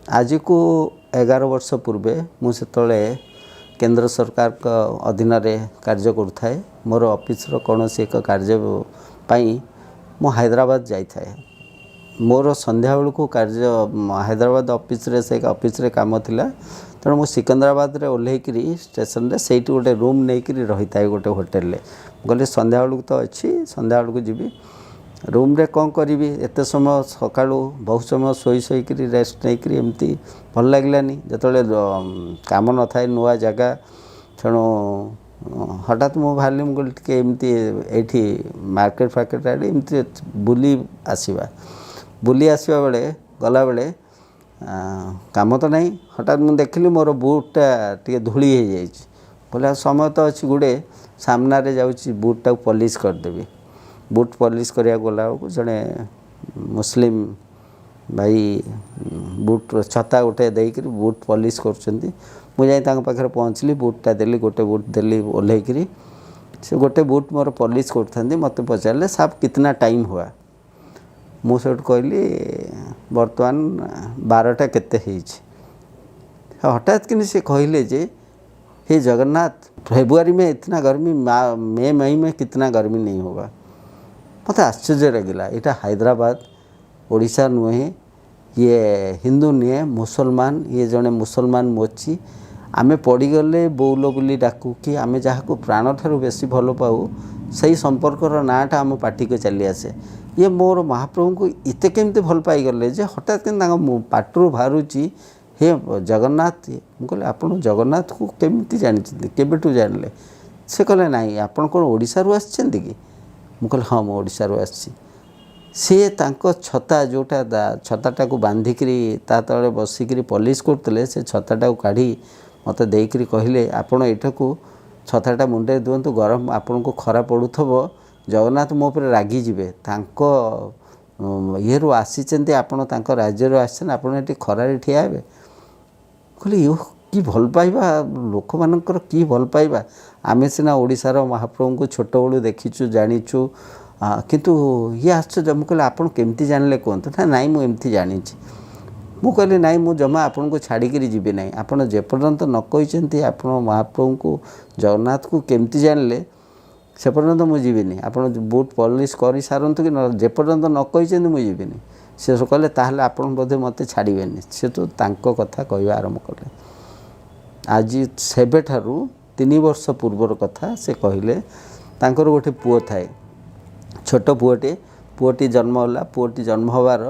ଆଜିକୁ 11 ବର୍ଷ ପୂର୍ବେ ମୁଁ ସେତେବେଳେ କେନ୍ଦ୍ର ସରକାରଙ୍କ ଅଧୀନରେ କାର୍ଯ୍ୟ କରୁଥାଏ। ମୋର ଅଫିସର କୌଣସି ଏକ କାର୍ଯ୍ୟ ପାଇଁ ମୁଁ ହାଇଦ୍ରାବାଦ ଯାଇଥାଏ। ମୋର ସନ୍ଧ୍ୟାବେଳକୁ କାର୍ଯ୍ୟ ହାଇଦ୍ରାବାଦ ଅଫିସରେ, ସେ ଅଫିସରେ କାମ ଥିଲା। ତେଣୁ ମୁଁ ସିକନ୍ଦରାବାଦରେ ଓହ୍ଲେଇକିରି ଷ୍ଟେସନରେ ସେଇଠି ଗୋଟେ ରୁମ୍ ନେଇକିରି ରହିଥାଏ ଗୋଟେ ହୋଟେଲରେ। ମୁଁ କହିଲି, ସନ୍ଧ୍ୟାବେଳକୁ ତ ଅଛି, ସନ୍ଧ୍ୟାବେଳକୁ ଯିବି, ରୁମ୍ରେ କ'ଣ କରିବି ଏତେ ସମୟ? ସକାଳୁ ବହୁତ ସମୟ ଶୋଇ ଶୋଇକିରି, ରେଷ୍ଟ ନେଇକିରି ଏମିତି ଭଲ ଲାଗିଲାନି ଯେତେବେଳେ କାମ ନଥାଏ, ନୂଆ ଜାଗା। ତେଣୁ ହଠାତ୍ ମୁଁ ବାହାରିଲି। ମୁଁ କହିଲି, ଟିକେ ଏମିତି ଏଇଠି ମାର୍କେଟ ଫାର୍କେଟ ଆଡ଼େ ଏମିତି ବୁଲି ଆସିବା। ବୁଲି ଆସିବା ବେଳେ, ଗଲାବେଳେ, କାମ ତ ନାହିଁ, ହଠାତ୍ ମୁଁ ଦେଖିଲି ମୋର ବୁଟ୍ଟା ଟିକେ ଧୂଳି ହେଇଯାଇଛି। କହିଲେ, ଆଉ ସମୟ ତ ଅଛି ଗୁଡ଼େ, ସାମ୍ନାରେ ଯାଉଛି ବୁଟ୍ଟାକୁ ପଲିସ୍ କରିଦେବି। ବୁଟ୍ ପଲିସ୍ କରିବାକୁ ଗଲାବେଳକୁ ଜଣେ ମୁସଲିମ ଭାଇ ବୁଟ୍ ଛତା ଗୋଟେ ଦେଇକରି ବୁଟ୍ ପଲିସ୍ କରୁଛନ୍ତି। ମୁଁ ଯାଇ ତାଙ୍କ ପାଖରେ ପହଞ୍ଚିଲି, ବୁଟ୍ଟା ଦେଲି, ଗୋଟେ ବୁଟ୍ ଦେଲି ଓହ୍ଲେଇକିରି। ସେ ଗୋଟେ ବୁଟ୍ ମୋର ପଲିସ୍ କରୁଥାନ୍ତି। ମୋତେ ପଚାରିଲେ, "साब, कितना ଟାଇମ୍ हुआ?" ମୁଁ ସେଇଠୁ କହିଲି, ବର୍ତ୍ତମାନ 12ଟା କେତେ ହେଇଛି। ହଠାତ୍ କିନି ସେ କହିଲେ ଯେ, "हे जगन्नाथ, फेब्रुआरी में इतना गर्मी, मई मई में कितना गर्मी नहीं होगा?" ମୋତେ ଆଶ୍ଚର୍ଯ୍ୟ ଲାଗିଲା। ଏଇଟା ହାଇଦ୍ରାବାଦ, ଓଡ଼ିଶା ନୁହେଁ। ଇଏ ହିନ୍ଦୁ ନୁହେଁ, ମୁସଲମାନ। ଇଏ ଜଣେ ମୁସଲମାନ ମୋଚି। ଆମେ ପଡ଼ିଗଲେ ବୋଉଲ ବୋଲି ଡାକୁ କି ଆମେ ଯାହାକୁ ପ୍ରାଣଠାରୁ ବେଶୀ ଭଲ ପାଉ, ସେଇ ସମ୍ପର୍କର ନାଁଟା ଆମ ପାଟିକୁ ଚାଲି ଆସେ। ଇଏ ମୋର ମହାପ୍ରଭୁଙ୍କୁ ଏତେ କେମିତି ଭଲ ପାଇଗଲେ ଯେ ହଠାତ୍ କିନ୍ତୁ ତାଙ୍କ ପାଟିରୁ ବାହାରୁଛି, "ହେ ଜଗନ୍ନାଥ"? ମୁଁ କହିଲି, ଆପଣ ଜଗନ୍ନାଥକୁ କେମିତି ଜାଣିଛନ୍ତି? କେବେଠୁ ଜାଣିଲେ? ସେ କହିଲେ, ନାଇଁ, ଆପଣ କ'ଣ ଓଡ଼ିଶାରୁ ଆସିଛନ୍ତି କି? ମୁଁ କହିଲି, ହଁ, ମୁଁ ଓଡ଼ିଶାରୁ ଆସିଛି। ସିଏ ତାଙ୍କ ଛତା ଯେଉଁଟା ଛତାଟାକୁ ବାନ୍ଧିକିରି ତା ତଳେ ବସିକିରି ପଲିସ୍ କରୁଥିଲେ, ସେ ଛତାଟାକୁ କାଢ଼ି ମୋତେ ଦେଇକିରି କହିଲେ, ଆପଣ ଏଇଟାକୁ ଛତାଟା ମୁଣ୍ଡରେ ଦିଅନ୍ତୁ, ଗରମ ଆପଣଙ୍କୁ ଖରା ପଡ଼ୁଥିବ, ଜଗନ୍ନାଥ ମୋ ଉପରେ ରାଗିଯିବେ। ତାଙ୍କ ଇଏରୁ ଆସିଛନ୍ତି ଆପଣ, ତାଙ୍କ ରାଜ୍ୟରୁ ଆସିଛନ୍ତି, ଆପଣ ଏଠି ଖରାରେ ଠିଆ ହେବେ? କହିଲି, ଇଏ କି ଭଲ ପାଇବା ଲୋକମାନଙ୍କର, କି ଭଲ ପାଇବା! ଆମେ ସିନା ଓଡ଼ିଶାର ମହାପ୍ରଭୁଙ୍କୁ ଛୋଟବେଳୁ ଦେଖିଛୁ, ଜାଣିଛୁ, କିନ୍ତୁ ଇଏ ଆଶ୍ଚର୍ଯ୍ୟ। ମୁଁ କହିଲି, ଆପଣ କେମିତି ଜାଣିଲେ କୁହନ୍ତୁ ନା। ନାଇଁ, ମୁଁ ଏମିତି ଜାଣିଛି। ମୁଁ କହିଲି, ନାଇଁ, ମୁଁ ଜମା ଆପଣଙ୍କୁ ଛାଡ଼ିକିରି ଯିବି ନାହିଁ। ଆପଣ ଯେପର୍ଯ୍ୟନ୍ତ ନ କହିଛନ୍ତି ଆପଣ ମହାପ୍ରଭୁଙ୍କୁ, ଜଗନ୍ନାଥଙ୍କୁ କେମିତି ଜାଣିଲେ, ସେ ପର୍ଯ୍ୟନ୍ତ ମୁଁ ଯିବିନି। ଆପଣ ବୁଟ୍ ପଲିସ୍ କରିସାରନ୍ତୁ କି ନ, ଯେପର୍ଯ୍ୟନ୍ତ ନ କହିଛନ୍ତି ମୁଁ ଯିବିନି। ସେ କହିଲେ, ତାହେଲେ ଆପଣ ବୋଧେ ମୋତେ ଛାଡ଼ିବେନି। ସେ ତ ତାଙ୍କ କଥା କହିବା ଆରମ୍ଭ କଲେ। ଆଜି ସେବେଠାରୁ 3 ବର୍ଷ ପୂର୍ବର କଥା। ସେ କହିଲେ, ତାଙ୍କର ଗୋଟେ ପୁଅ ଥାଏ, ଛୋଟ ପୁଅଟେ। ପୁଅଟି ଜନ୍ମ ହେଲା। ପୁଅଟି ଜନ୍ମ ହେବାର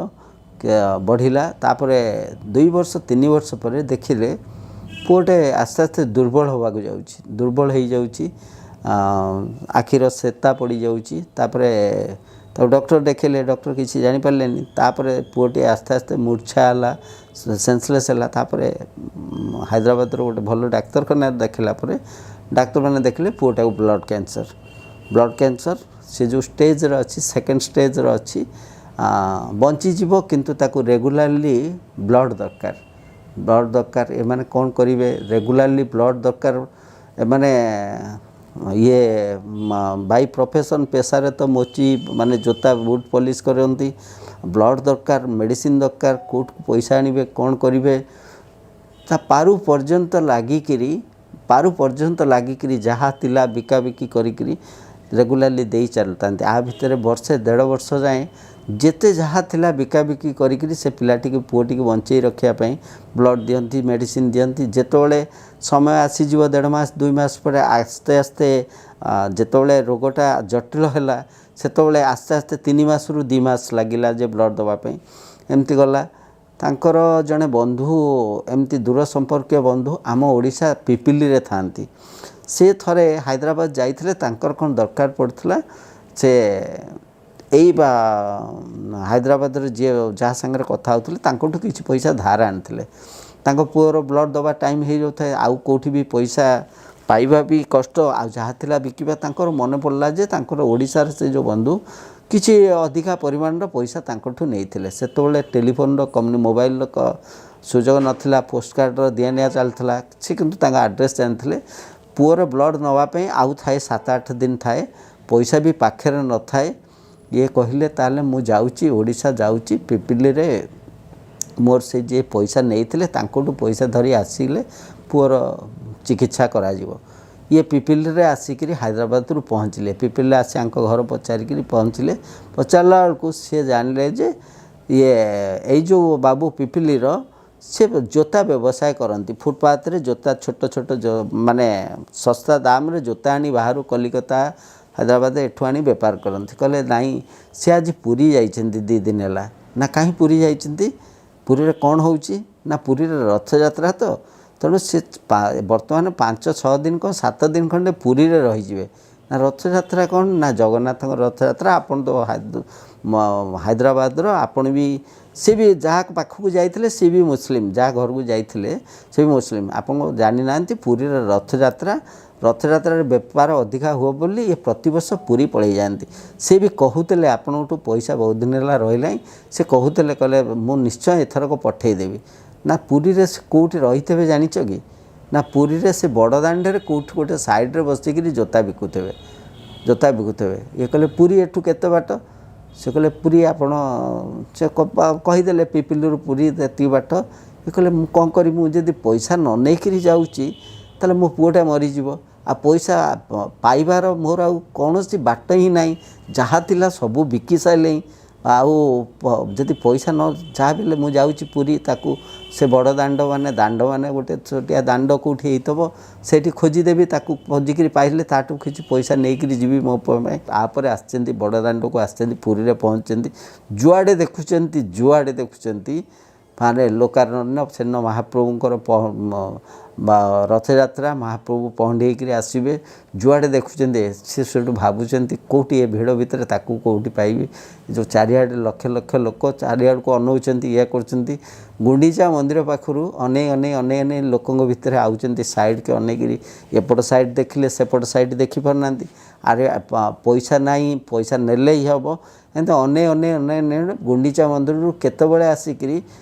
ବଢ଼ିଲା। ତାପରେ 2 ବର୍ଷ 3 ବର୍ଷ ପରେ ଦେଖିଲେ ପୁଅଟେ ଆସ୍ତେ ଆସ୍ତେ ଦୁର୍ବଳ ହେବାକୁ ଯାଉଛି, ଦୁର୍ବଳ ହେଇଯାଉଛି, ଆଖିର ଶେତା ପଡ଼ିଯାଉଛି। ତାପରେ ତାକୁ ଡକ୍ଟର ଦେଖେଇଲେ, ଡକ୍ଟର କିଛି ଜାଣିପାରିଲେନି। ତାପରେ ପୁଅଟି ଆସ୍ତେ ଆସ୍ତେ ମୂର୍ଚ୍ଛା ହେଲା, ସେନ୍ସଲେସ୍ ହେଲା। ତାପରେ ହାଇଦ୍ରାବାଦର ଗୋଟେ ଭଲ ଡାକ୍ତରଖାନାରେ ଦେଖିଲା ପରେ ଡାକ୍ତରମାନେ ଦେଖିଲେ ପୁଅଟାକୁ ବ୍ଲଡ଼ କ୍ୟାନ୍ସର। ବ୍ଲଡ଼ କ୍ୟାନ୍ସର ସେ ଯେଉଁ ଷ୍ଟେଜ୍ରେ ଅଛି, ସେକେଣ୍ଡ ଷ୍ଟେଜ୍ରେ ଅଛି, ବଞ୍ଚିଯିବ, କିନ୍ତୁ ତାକୁ ରେଗୁଲାରଲି ବ୍ଲଡ଼ ଦରକାର, ବ୍ଲଡ଼ ଦରକାର। ଏମାନେ କ'ଣ କରିବେ? ରେଗୁଲାରଲି ବ୍ଲଡ଼ ଦରକାର। ଏମାନେ ଇଏ ବାଇ ପ୍ରଫେସନ୍, ପେଶାରେ ତ ମୋଚି, ମାନେ ଜୋତା ବୁଟ୍ ପଲିସ୍ କରନ୍ତି। ବ୍ଲଡ଼ ଦରକାର, ମେଡ଼ିସିନ ଦରକାର, କେଉଁଠୁ ପଇସା ଆଣିବେ, କ'ଣ କରିବେ? ତା ପାରୁ ପର୍ଯ୍ୟନ୍ତ ଲାଗିକିରି, ପାରୁ ପର୍ଯ୍ୟନ୍ତ ଲାଗିକିରି ଯାହା ଥିଲା ବିକାବିକି କରିକିରି ରେଗୁଲାରଲି ଦେଇ ଚାଲିଥାନ୍ତି। ଆ ଭିତରେ ବର୍ଷେ ଦେଢ଼ ବର୍ଷ ଯାଏଁ ଯେତେ ଯାହା ଥିଲା ବିକାବିକି କରିକିରି ସେ ପିଲାଟିକୁ, ପୁଅଟିକୁ ବଞ୍ଚେଇ ରଖିବା ପାଇଁ ବ୍ଲଡ଼ ଦିଅନ୍ତି, ମେଡ଼ିସିନ ଦିଅନ୍ତି। ଯେତେବେଳେ ସମୟ ଆସିଯିବ, ଦେଢ଼ ମାସ 2 ମାସ ପରେ ଆସ୍ତେ ଆସ୍ତେ ଯେତେବେଳେ ରୋଗଟା ଜଟିଳ ହେଲା, ସେତେବେଳେ ଆସ୍ତେ ଆସ୍ତେ 3 ମାସରୁ 2 ମାସ ଲାଗିଲା ଯେ ବ୍ଲଡ଼ ଦେବା ପାଇଁ। ଏମିତି ଗଲା। ତାଙ୍କର ଜଣେ ବନ୍ଧୁ, ଏମିତି ଦୂର ସମ୍ପର୍କୀୟ ବନ୍ଧୁ, ଆମ ଓଡ଼ିଶା ପିପିଲିରେ ଥାଆନ୍ତି। ସେ ଥରେ ହାଇଦ୍ରାବାଦ ଯାଇଥିଲେ, ତାଙ୍କର କ'ଣ ଦରକାର ପଡ଼ିଥିଲା। ସେ ଏଇ ବା ହାଇଦ୍ରାବାଦରେ ଯିଏ ଯାହା ସାଙ୍ଗରେ କଥା ହେଉଥିଲେ, ତାଙ୍କଠୁ କିଛି ପଇସା ଧାର ଆଣିଥିଲେ। ତାଙ୍କ ପୁଅର ବ୍ଲଡ଼ ଦେବା ଟାଇମ୍ ହେଇଯାଉଥାଏ, ଆଉ କେଉଁଠି ବି ପଇସା ପାଇବା ବି କଷ୍ଟ, ଆଉ ଯାହା ଥିଲା ବିକିବା। ତାଙ୍କର ମନେ ପଡ଼ିଲା ଯେ ତାଙ୍କର ଓଡ଼ିଶାର ସେ ଯେଉଁ ବନ୍ଧୁ କିଛି ଅଧିକା ପରିମାଣର ପଇସା ତାଙ୍କଠୁ ନେଇଥିଲେ। ସେତେବେଳେ ଟେଲିଫୋନର ମୋବାଇଲର ସୁଯୋଗ ନଥିଲା, ପୋଷ୍ଟକାର୍ଡ଼ର ଦିଆ ନିଆ ଚାଲିଥିଲା। ସେ କିନ୍ତୁ ତାଙ୍କ ଆଡ୍ରେସ୍ ଜାଣିଥିଲେ। ପୁଅର ବ୍ଲଡ଼ ନେବା ପାଇଁ ଆଉ ଥାଏ 7-8 ଦିନ ଥାଏ, ପଇସା ବି ପାଖରେ ନଥାଏ। ଇଏ କହିଲେ, ତାହେଲେ ମୁଁ ଯାଉଛି, ଓଡ଼ିଶା ଯାଉଛି, ପିପିଲିରେ ମୋର ସେ ଯିଏ ପଇସା ନେଇଥିଲେ ତାଙ୍କଠୁ ପଇସା ଧରି ଆସିଲେ ପୁଅର ଚିକିତ୍ସା କରାଯିବ। ଇଏ ପିପିଲିରେ ଆସିକିରି ହାଇଦ୍ରାବାଦରୁ ପହଞ୍ଚିଲେ। ପିପିଲିରେ ଆସି ଆଙ୍କ ଘର ପଚାରିକିରି ପହଞ୍ଚିଲେ। ପଚାରିଲା ବେଳକୁ ସିଏ ଜାଣିଲେ ଯେ ଇଏ ଏଇ ଯେଉଁ ବାବୁ ପିପିଲିର, ସେ ଜୋତା ବ୍ୟବସାୟ କରନ୍ତି। ଫୁଟପାଥରେ ଜୋତା, ଛୋଟ ଛୋଟ ମାନେ ଶସ୍ତା ଦାମରେ ଜୋତା ଆଣି ବାହାରୁ, କଲିକତା, ହାଇଦ୍ରାବାଦ ଏଠୁ ଆଣି ବେପାର କରନ୍ତି। କହିଲେ, ନାଇଁ, ସେ ଆଜି ପୁରୀ ଯାଇଛନ୍ତି 2 ଦିନ ହେଲା। ନା, କାହିଁ ପୁରୀ ଯାଇଛନ୍ତି? ପୁରୀରେ କ'ଣ ହେଉଛି? ନା, ପୁରୀରେ ରଥଯାତ୍ରା ତ, ତେଣୁ ସେ ବର୍ତ୍ତମାନ 5 6 ଦିନ କ'ଣ 7 ଦିନ ଖଣ୍ଡେ ପୁରୀରେ ରହିଯିବେ। ନା, ରଥଯାତ୍ରା କ'ଣ? ନା, ଜଗନ୍ନାଥଙ୍କ ରଥଯାତ୍ରା। ଆପଣ ତ ହାଇଦ୍ରାବାଦର, ଆପଣ ବି, ସେ ବି ଯାହା ପାଖକୁ ଯାଇଥିଲେ ସେ ବି ମୁସଲିମ, ଯାହା ଘରକୁ ଯାଇଥିଲେ ସେ ବି ମୁସଲିମ। ଆପଣ ଜାଣିନାହାନ୍ତି, ପୁରୀର ରଥଯାତ୍ରା, ରଥଯାତ୍ରାରେ ବେପାର ଅଧିକା ହୁଏ ବୋଲି ଇଏ ପ୍ରତିବର୍ଷ ପୁରୀ ପଳେଇ ଯାଆନ୍ତି। ସେ ବି କହୁଥିଲେ, ଆପଣଙ୍କଠୁ ପଇସା ବହୁତ ଦିନ ହେଲା ରହିଲାଣି, ସେ କହୁଥିଲେ, କହିଲେ ମୁଁ ନିଶ୍ଚୟ ଏଥରକ ପଠେଇଦେବି। ନା, ପୁରୀରେ ସେ କେଉଁଠି ରହିଥିବେ ଜାଣିଛ କି? ନା, ପୁରୀରେ ସେ ବଡ଼ ଦାଣ୍ଡରେ କେଉଁଠି ଗୋଟେ ସାଇଡ଼ରେ ବସିକିରି ଜୋତା ବିକୁଥିବେ, ଜୋତା ବିକୁଥିବେ। ଇଏ କହିଲେ, ପୁରୀ ଏଠୁ କେତେ ବାଟ? ସେ କହିଲେ, ପୁରୀ ଆପଣ, ସେ କହିଦେଲେ ପିପିଲିରୁ ପୁରୀ ଏତିକି ବାଟ। ଇଏ କହିଲେ, ମୁଁ କ'ଣ କରିବି? ମୁଁ ଯଦି ପଇସା ନ ନେଇକିରି ଯାଉଛି ତାହେଲେ ମୋ ପୁଅଟା ମରିଯିବ, ଆଉ ପଇସା ପାଇବାର ମୋର ଆଉ କୌଣସି ବାଟ ହିଁ ନାହିଁ। ଯାହା ଥିଲା ସବୁ ବିକି ସାରିଲେଣି। ଆଉ ଯଦି ପଇସା ନ, ଯାହା ବି ହେଲେ ମୁଁ ଯାଉଛି ପୁରୀ, ତାକୁ ସେ ବଡ଼ ଦାଣ୍ଡ ମାନେ ଦାଣ୍ଡ ମାନେ ଗୋଟେ ଛୋଟିଆ ଦାଣ୍ଡ କେଉଁଠି ହେଇଥିବ, ସେଇଠି ଖୋଜିଦେବି ତାକୁ, ଖୋଜିକିରି ପାଇଲେ ତାଠୁ କିଛି ପଇସା ନେଇକିରି ଯିବି ମୋ ପୁଅ ପାଇଁ। ତାପରେ ଆସିଛନ୍ତି, ବଡ଼ ଦାଣ୍ଡକୁ ଆସିଛନ୍ତି, ପୁରୀରେ ପହଞ୍ଚିଛନ୍ତି। ଯୁଆଡ଼େ ଦେଖୁଛନ୍ତି, ଯୁଆଡ଼େ ଦେଖୁଛନ୍ତି ମାନେ ଲୋକାରଣ୍ୟ। ସେଦିନ ମହାପ୍ରଭୁଙ୍କର ରଥଯାତ୍ରା, ମହାପ୍ରଭୁ ପହଣ୍ଡି ହେଇକିରି ଆସିବେ। ଯୁଆଡ଼େ ଦେଖୁଛନ୍ତି, ସେ ସେଠୁ ଭାବୁଛନ୍ତି, କେଉଁଠି ଏ ଭିଡ଼ ଭିତରେ ତାକୁ କେଉଁଠି ପାଇବି? ଯେଉଁ ଚାରିଆଡ଼େ ଲକ୍ଷ ଲକ୍ଷ ଲୋକ ଚାରିଆଡ଼କୁ ଅନଉଛନ୍ତି, ଇଏ କରୁଛନ୍ତି। ଗୁଣ୍ଡିଚା ମନ୍ଦିର ପାଖରୁ ଅନେଇ ଅନେଇ ଅନେଇ ଅନେଇ ଲୋକଙ୍କ ଭିତରେ ଆଉଛନ୍ତି, ସାଇଡ଼୍କି ଅନେଇକିରି। ଏପଟ ସାଇଡ଼୍ ଦେଖିଲେ ସେପଟ ସାଇଡ଼୍ ଦେଖିପାରୁନାହାନ୍ତି। ଆରେ, ପଇସା ନାହିଁ, ପଇସା ନେଲେ ହିଁ ହେବ। ଏମିତି ଅନେଇ ଅନେଇ ଅନେଇ ଅନେଇ ଗୁଣ୍ଡିଚା ମନ୍ଦିରରୁ କେତେବେଳେ ଆସିକିରି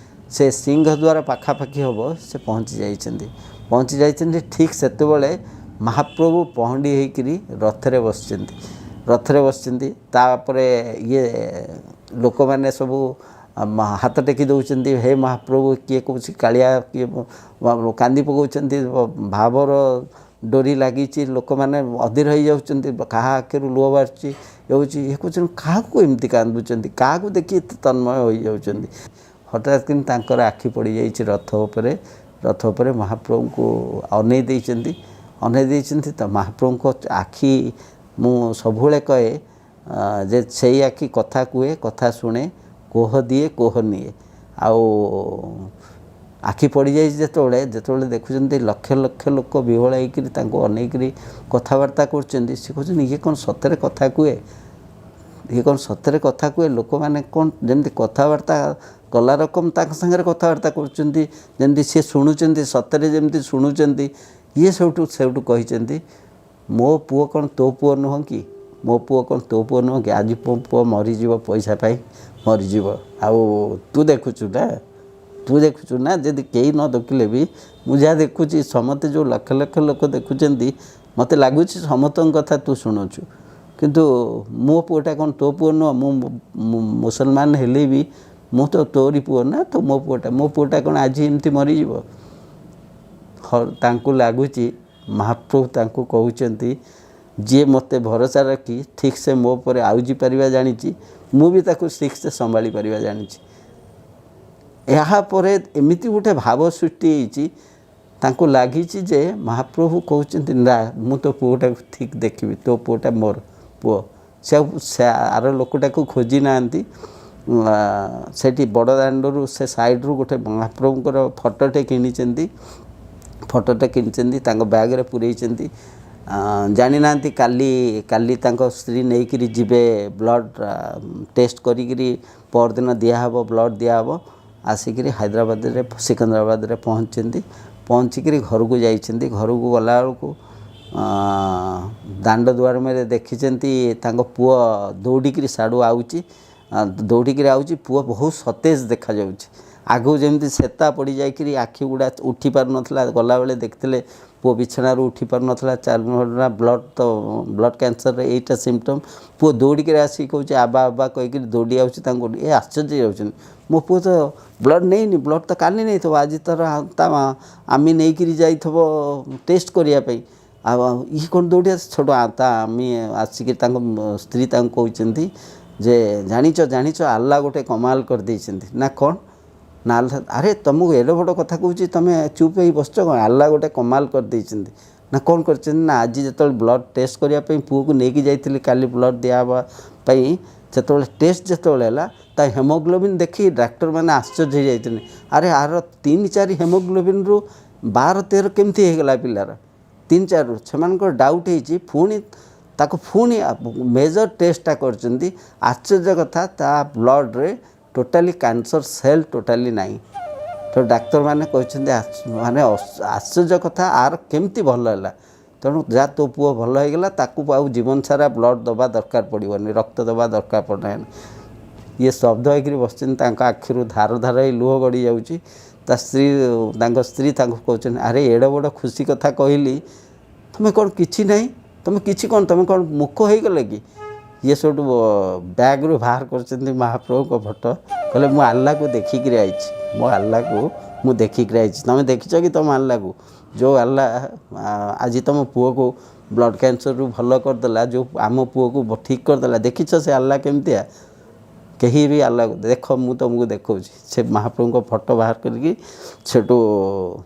ସେ ସିଂହଦ୍ୱାର ପାଖାପାଖି ହେବ ସେ ପହଞ୍ଚି ଯାଇଛନ୍ତି। ପହଞ୍ଚି ଯାଇଛନ୍ତି, ଠିକ୍ ସେତେବେଳେ ମହାପ୍ରଭୁ ପହଣ୍ଡି ହେଇକିରି ରଥରେ ବସିଛନ୍ତି, ରଥରେ ବସିଛନ୍ତି। ତାପରେ ଇଏ ଲୋକମାନେ ସବୁ ହାତ ଟେକି ଦେଉଛନ୍ତି, ହେ ମହାପ୍ରଭୁ। କିଏ କହୁଛି କାଳିଆ, କିଏ କାନ୍ଦି ପକାଉଛନ୍ତି। ଭାବର ଡୋରି ଲାଗିଛି, ଲୋକମାନେ ଅଧୀର ହେଇଯାଉଛନ୍ତି, କାହା ଆଖିରୁ ଲୁହ ବାହାରୁଛି ହେଉଛି। ଇଏ କହୁଛନ୍ତି, କାହାକୁ ଏମିତି କାନ୍ଦୁଛନ୍ତି? କାହାକୁ ଦେଖି ଏତେ ତନ୍ମୟ ହୋଇଯାଉଛନ୍ତି? ହଠାତ୍ କିନି ତାଙ୍କର ଆଖି ପଡ଼ିଯାଇଛି ରଥ ଉପରେ। ରଥ ଉପରେ ମହାପ୍ରଭୁଙ୍କୁ ଅନେଇ ଦେଇଛନ୍ତି, ଅନେଇ ଦେଇଛନ୍ତି ତ ମହାପ୍ରଭୁଙ୍କ ଆଖି, ମୁଁ ସବୁବେଳେ କହେ ଯେ ସେଇ ଆଖି କଥା କୁହେ, କଥା ଶୁଣେ, କୋହ ଦିଏ, କୋହ ନିଏ। ଆଉ ଆଖି ପଡ଼ିଯାଇଛି ଯେତେବେଳେ, ଯେତେବେଳେ ଦେଖୁଛନ୍ତି ଲକ୍ଷ ଲକ୍ଷ ଲୋକ ବିହ୍ୱଳ ହେଇକିରି ତାଙ୍କୁ ଅନେଇକିରି କଥାବାର୍ତ୍ତା କରୁଛନ୍ତି, ସେ କହୁଛନ୍ତି, ଇଏ କ'ଣ ସତରେ କଥା କୁହେ? ଇଏ କ'ଣ ସତରେ କଥା କୁହେ? ଲୋକମାନେ କ'ଣ ଯେମିତି କଥାବାର୍ତ୍ତା କଲା ରକମ ତାଙ୍କ ସାଙ୍ଗରେ କଥାବାର୍ତ୍ତା କରୁଛନ୍ତି, ଯେମିତି ସିଏ ଶୁଣୁଛନ୍ତି, ସତରେ ଯେମିତି ଶୁଣୁଛନ୍ତି। ଇଏ ସେଇଠୁ କହିଛନ୍ତି, ମୋ ପୁଅ କ'ଣ ତୋ ପୁଅ ନୁହଁ କି? ମୋ ପୁଅ କ'ଣ ତୋ ପୁଅ ନୁହଁ କି? ଆଜି ମୋ ପୁଅ ମରିଯିବ, ପଇସା ପାଇଁ ମରିଯିବ, ଆଉ ତୁ ଦେଖୁଛୁ ନା? ତୁ ଦେଖୁଛୁ ନା? ଯଦି କେହି ନ ଦେଖିଲେ ବି ମୁଁ ଯାହା ଦେଖୁଛି, ସମସ୍ତେ ଯେଉଁ ଲକ୍ଷ ଲକ୍ଷ ଲୋକ ଦେଖୁଛନ୍ତି, ମୋତେ ଲାଗୁଛି ସମସ୍ତଙ୍କ କଥା ତୁ ଶୁଣୁଛୁ। କିନ୍ତୁ ମୋ ପୁଅଟା କ'ଣ ତୋ ପୁଅ ନୁହଁ? ମୁଁ ମୁସଲମାନ ହେଲେ ବି ମୁଁ ତ ତୋରି ପୁଅ ନା? ତ ମୋ ପୁଅଟା କ'ଣ ଆଜି ଏମିତି ମରିଯିବ? ତାଙ୍କୁ ଲାଗୁଛି ମହାପ୍ରଭୁ ତାଙ୍କୁ କହୁଛନ୍ତି, ଯିଏ ମୋତେ ଭରସା ରଖି ଠିକ୍ସେ ମୋ ଉପରେ ଆଉଜି ପାରିବା ଜାଣିଛି, ମୁଁ ବି ତାକୁ ଠିକ୍ସେ ସମ୍ଭାଳି ପାରିବା ଜାଣିଛି। ଏହାପରେ ଏମିତି ଗୋଟେ ଭାବ ସୃଷ୍ଟି ହେଇଛି, ତାଙ୍କୁ ଲାଗିଛି ଯେ ମହାପ୍ରଭୁ କହୁଛନ୍ତି, ନା, ମୁଁ ତୋ ପୁଅଟାକୁ ଠିକ୍ ଦେଖିବି, ତୋ ପୁଅଟା ମୋର ପୁଅ। ସେ ଆଉ ସେ ଆର ଲୋକଟାକୁ ଖୋଜି ନାହାନ୍ତି। ସେଠି ବଡ଼ ଦାଣ୍ଡରୁ ସେ ସାଇଡ଼ରୁ ଗୋଟେ ମହାପ୍ରଭୁଙ୍କର ଫଟୋଟେ କିଣିଛନ୍ତି, ଫଟୋଟେ କିଣିଛନ୍ତି, ତାଙ୍କ ବ୍ୟାଗ୍ରେ ପୁରେଇଛନ୍ତି। ଜାଣିନାହାନ୍ତି, କାଲି କାଲି ତାଙ୍କ ସ୍ତ୍ରୀ ନେଇକିରି ଯିବେ ବ୍ଲଡ଼ ଟେଷ୍ଟ କରିକିରି, ପରଦିନ ଦିଆହେବ, ବ୍ଲଡ଼ ଦିଆହେବ। ଆସିକିରି ହାଇଦ୍ରାବାଦରେ, ସିକନ୍ଦରାବାଦରେ ପହଞ୍ଚିଛନ୍ତି। ପହଞ୍ଚିକିରି ଘରକୁ ଯାଇଛନ୍ତି। ଘରକୁ ଗଲାବେଳକୁ ଦାଣ୍ଡ ଦୁଆର ମୁହଁରେ ଦେଖିଛନ୍ତି ତାଙ୍କ ପୁଅ ଦୌଡ଼ିକିରି ସାଡ଼ୁ ଆଉଛି, ଦୌଡ଼ିକିରି ଆଉଛି। ପୁଅ ବହୁତ ସତେଜ ଦେଖାଯାଉଛି। ଆଗକୁ ଯେମିତି ସେତା ପଡ଼ିଯାଇକିରି ଆଖି ଗୁଡ଼ା ଉଠି ପାରୁନଥିଲା। ଗଲାବେଳେ ଦେଖିଥିଲେ ପୁଅ ବିଛଣାରୁ ଉଠି ପାରୁନଥିଲା, ଚାଲୁନଥିଲା। ବ୍ଲଡ଼ ତ ବ୍ଲଡ଼ କ୍ୟାନ୍ସରରେ ଏଇଟା ସିମ୍ପଟମ୍। ପୁଅ ଦୌଡ଼ିକିରି ଆସିକି କହୁଛି ଆବା ଆବା କହିକିରି ଦୌଡ଼ି ଆଉଛି ତାଙ୍କୁ। ଏ ଆଶ୍ଚର୍ଯ୍ୟ ଯାଉଛନ୍ତି, ମୋ ପୁଅ ତ ବ୍ଲଡ଼ ନେଇନି, ବ୍ଲଡ଼ ତ କାଲି ନେଇଥିବ, ଆଜି ତାର ତା ଆମେ ନେଇକିରି ଯାଇଥିବ ଟେଷ୍ଟ କରିବା ପାଇଁ, ଆଉ ଇଏ କ'ଣ ଦୌଡ଼ି ଆସି ଛୋଟ ତା ଆମେ ଆସିକି। ତାଙ୍କ ସ୍ତ୍ରୀ ତାଙ୍କୁ କହୁଛନ୍ତି ଯେ ଜାଣିଛ ଜାଣିଛ, ଆଲ୍ଲା ଗୋଟେ କମାଲ କରିଦେଇଛନ୍ତି। ନା କ'ଣ? ନା ଆଲ୍ଲା, ଆରେ ତୁମକୁ ଏଡ଼େ ବଡ଼ କଥା କହୁଛି, ତୁମେ ଚୁପ୍ ହେଇ ବସିଛ କ'ଣ? ଆଲ୍ଲା ଗୋଟେ କମାଲ କରିଦେଇଛନ୍ତି। ନା କ'ଣ କରିଛନ୍ତି? ନା ଆଜି ଯେତେବେଳେ ବ୍ଲଡ଼ ଟେଷ୍ଟ କରିବା ପାଇଁ ପୁଅକୁ ନେଇକି ଯାଇଥିଲି କାଲି ବ୍ଲଡ଼ ଦିଆହେବା ପାଇଁ, ସେତେବେଳେ ଟେଷ୍ଟ ଯେତେବେଳେ ହେଲା, ତା ହେମୋଗ୍ଲୋବିନ୍ ଦେଖି ଡାକ୍ତରମାନେ ଆଶ୍ଚର୍ଯ୍ୟ ହେଇଯାଇଛନ୍ତି। ଆରେ ଆର 3 4 ହେମୋଗ୍ଲୋବିନ୍ରୁ 12 13 କେମିତି ହେଇଗଲା ପିଲାର 3 4ରୁ? ସେମାନଙ୍କର ଡାଉଟ୍ ହେଇଛି। ପୁଣି ତାକୁ ପୁଣି ମେଜର ଟେଷ୍ଟଟା କରିଛନ୍ତି। ଆଶ୍ଚର୍ଯ୍ୟ କଥା, ତା ବ୍ଲଡ଼ରେ ଟୋଟାଲି କ୍ୟାନ୍ସର ସେଲ୍ ଟୋଟାଲି ନାହିଁ। ତ ଡାକ୍ତରମାନେ କହିଛନ୍ତି, ମାନେ ଆଶ୍ଚର୍ଯ୍ୟ କଥା, ଆର କେମିତି ଭଲ ହେଲା? ତେଣୁ ଯାହା ତୋ ପୁଅ ଭଲ ହେଇଗଲା, ତାକୁ ଆଉ ଜୀବନ ସାରା ବ୍ଲଡ଼ ଦେବା ଦରକାର ପଡ଼ିବନି, ରକ୍ତ ଦେବା ଦରକାର ପଡ଼ିବନି। ଇଏ ସ୍ତବ୍ଧ ହେଇକିରି ବସିଛନ୍ତି, ତାଙ୍କ ଆଖିରୁ ଧାର ଧାର ହେଇ ଲୁହ ଗଡ଼ି ଯାଉଛି। ତା ସ୍ତ୍ରୀ, ତାଙ୍କ ସ୍ତ୍ରୀ ତାଙ୍କୁ କହୁଛନ୍ତି, ଆରେ ଏଡ଼େ ବଡ଼ ଖୁସି କଥା କହିଲି, ତୁମେ କ'ଣ କିଛି ନାହିଁ, ତୁମେ କିଛି କ'ଣ, ତୁମେ କ'ଣ ମୂକ ହେଇଗଲେ କି? ଇଏ ସେଇଠୁ ବ୍ୟାଗ୍ରୁ ବାହାର କରିଛନ୍ତି ମହାପ୍ରଭୁଙ୍କ ଫଟୋ। କହିଲେ ମୁଁ ଆଲ୍ଲାକୁ ଦେଖିକିରି ଆଇଛି, ମୋ ଆଲ୍ଲାକୁ ମୁଁ ଦେଖିକିରି ଆଇଛି। ତୁମେ ଦେଖିଛ କି ତୁମ ଆଲ୍ଲାକୁ? ଯେଉଁ ଆଲ୍ଲା ଆଜି ତୁମ ପୁଅକୁ ବ୍ଲଡ଼ କ୍ୟାନ୍ସରରୁ ଭଲ କରିଦେଲା, ଯେଉଁ ଆମ ପୁଅକୁ ଠିକ୍ କରିଦେଲା, ଦେଖିଛ ସେ ଆଲ୍ଲା କେମିତିଆ? କେହି ବି ଆଲ୍ଲାକୁ ଦେଖ, ମୁଁ ତୁମକୁ ଦେଖାଉଛି। ସେ ମହାପ୍ରଭୁଙ୍କ ଫଟୋ ବାହାର କରିକି ସେଠୁ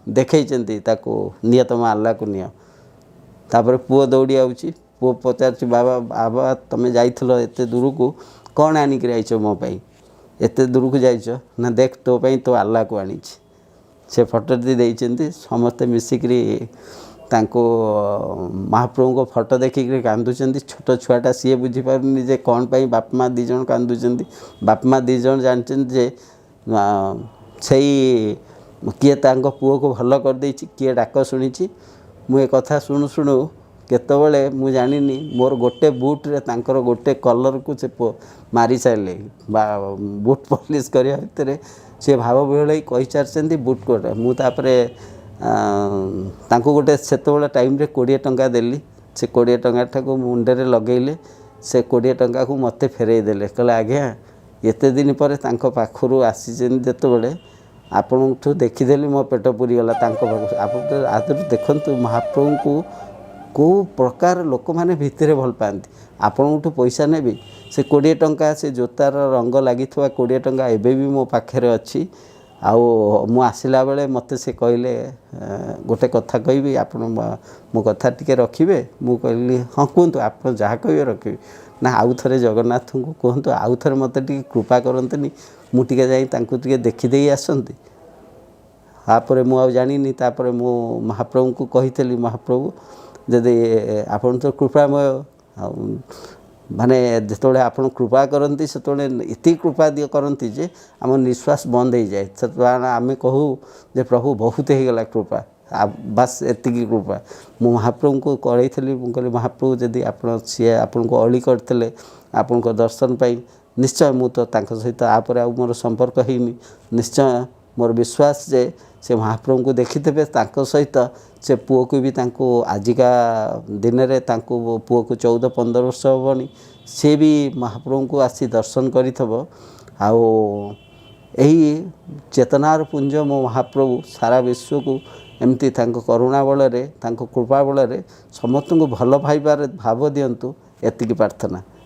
ଦେଖେଇଛନ୍ତି ତାକୁ, ନିଅ ତୁମ ଆଲ୍ଲାକୁ ନିଅ। ତାପରେ ପୁଅ ଦୌଡ଼ି ଆଉଛି। ପୁଅ ପଚାରୁଛି, ବାବା ବାବା, ତୁମେ ଯାଇଥିଲ ଏତେ ଦୂରକୁ, କ'ଣ ଆଣିକିରି ଆଇଛ ମୋ ପାଇଁ? ଏତେ ଦୂରକୁ ଯାଇଛ। ନା ଦେଖ, ତୋ ପାଇଁ ତୋ ଆଲ୍ଲାକୁ ଆଣିଛି। ସେ ଫଟୋଟି ଦେଇଛନ୍ତି। ସମସ୍ତେ ମିଶିକିରି ତାଙ୍କୁ ମହାପ୍ରଭୁଙ୍କ ଫଟୋ ଦେଖିକିରି କାନ୍ଦୁଛନ୍ତି। ଛୋଟ ଛୁଆଟା, ସିଏ ବୁଝିପାରୁନି ଯେ କ'ଣ ପାଇଁ ବାପା ମା' ଦୁଇ ଜଣ କାନ୍ଦୁଛନ୍ତି। ବାପା ମା' ଦୁଇ ଜଣ ଜାଣିଛନ୍ତି ଯେ ସେଇ କିଏ ତାଙ୍କ ପୁଅକୁ ଭଲ କରିଦେଇଛି, କିଏ ଡାକ ଶୁଣିଛି। ମୁଁ ଏ କଥା ଶୁଣୁ ଶୁଣୁ କେତେବେଳେ ମୁଁ ଜାଣିନି, ମୋର ଗୋଟେ ବୁଟ୍ରେ ତାଙ୍କର ଗୋଟେ କଲର୍କୁ ସେ ମାରି ସାରିଲେ ବା ବୁଟ୍ ପଲିସ୍ କରିବା ଭିତରେ ସେ ଭାବବିହ୍ୱଳ ହେଇ କହିସାରିଛନ୍ତି ବୁଟ୍ ଗୋଟେ। ମୁଁ ତାପରେ ତାଙ୍କୁ ଗୋଟେ ସେତେବେଳେ ଟାଇମ୍ରେ 20 ଟଙ୍କା ଦେଲି। ସେ 20 ଟଙ୍କାଟାକୁ ମୁଣ୍ଡରେ ଲଗେଇଲେ। ସେ 20 ଟଙ୍କାକୁ ମୋତେ ଫେରେଇ ଦେଲେ। କହିଲେ ଆଜ୍ଞା, ଏତେ ଦିନ ପରେ ତାଙ୍କ ପାଖରୁ ଆସିଛନ୍ତି, ଯେତେବେଳେ ଆପଣଙ୍କଠୁ ଦେଖିଦେଲି ମୋ ପେଟ ପୁରିଗଲା ତାଙ୍କ ପାଖରୁ। ଆପଣ ଆଦରୁ ଦେଖନ୍ତୁ ମହାପ୍ରଭୁଙ୍କୁ କେଉଁ ପ୍ରକାର ଲୋକମାନେ ଭିତରେ ଭଲ ପାଆନ୍ତି। ଆପଣଙ୍କଠୁ ପଇସା ନେବି, ସେ 20 ଟଙ୍କା, ସେ ଜୋତାର ରଙ୍ଗ ଲାଗିଥିବା 20 ଟଙ୍କା ଏବେ ବି ମୋ ପାଖରେ ଅଛି। ଆଉ ମୁଁ ଆସିଲା ବେଳେ ମୋତେ ସେ କହିଲେ, ଗୋଟେ କଥା କହିବି, ଆପଣ ମୋ କଥା ଟିକେ ରଖିବେ? ମୁଁ କହିଲି ହଁ କୁହନ୍ତୁ, ଆପଣ ଯାହା କହିବେ ରଖିବି। ନା ଆଉ ଥରେ ଜଗନ୍ନାଥଙ୍କୁ କୁହନ୍ତୁ ଆଉ ଥରେ ମୋତେ ଟିକେ କୃପା କରନ୍ତିନି, ମୁଁ ଟିକେ ଯାଇ ତାଙ୍କୁ ଟିକେ ଦେଖିଦେଇ ଆସନ୍ତି। ତାପରେ ମୁଁ ଆଉ ଜାଣିନି। ତାପରେ ମୁଁ ମହାପ୍ରଭୁଙ୍କୁ କହିଥିଲି, ମହାପ୍ରଭୁ ଯଦି ଆପଣ ତ କୃପାମୟ, ଆଉ ମାନେ ଯେତେବେଳେ ଆପଣ କୃପା କରନ୍ତି ସେତେବେଳେ ଏତିକି କୃପା ଦିଅ କରନ୍ତି ଯେ ଆମ ନିଶ୍ୱାସ ବନ୍ଦ ହେଇଯାଏ। ସେତେବେଳେ ଆମେ କହୁ ଯେ ପ୍ରଭୁ ବହୁତ ହେଇଗଲା କୃପା, ବାସ୍ ଏତିକି କୃପା। ମୁଁ ମହାପ୍ରଭୁଙ୍କୁ କରେଇଥିଲି, ମୁଁ କହିଲି ମହାପ୍ରଭୁ ଯଦି ଆପଣ ସିଏ ଆପଣଙ୍କୁ ଅଳି କରିଥିଲେ ଆପଣଙ୍କ ଦର୍ଶନ ପାଇଁ, ନିଶ୍ଚୟ ମୁଁ ତ ତାଙ୍କ ସହିତ ଆପରେ ଆଉ ମୋର ସମ୍ପର୍କ ହେଇନି, ନିଶ୍ଚୟ ମୋର ବିଶ୍ୱାସ ଯେ ସେ ମହାପ୍ରଭୁଙ୍କୁ ଦେଖିଥିବେ। ତାଙ୍କ ସହିତ ସେ ପୁଅକୁ ବି, ତାଙ୍କୁ ଆଜିକା ଦିନରେ ତାଙ୍କୁ ପୁଅକୁ 14 15 ବର୍ଷ ହେବଣି, ସେ ବି ମହାପ୍ରଭୁଙ୍କୁ ଆସି ଦର୍ଶନ କରିଥିବ। ଆଉ ଏହି ଚେତନାର ପୁଞ୍ଜ ମୋ ମହାପ୍ରଭୁ ସାରା ବିଶ୍ୱକୁ ଏମିତି ତାଙ୍କ କରୁଣା ବଳରେ, ତାଙ୍କ କୃପା ବଳରେ ସମସ୍ତଙ୍କୁ ଭଲ ପାଇବାର ଭାବ ଦିଅନ୍ତୁ, ଏତିକି ପ୍ରାର୍ଥନା।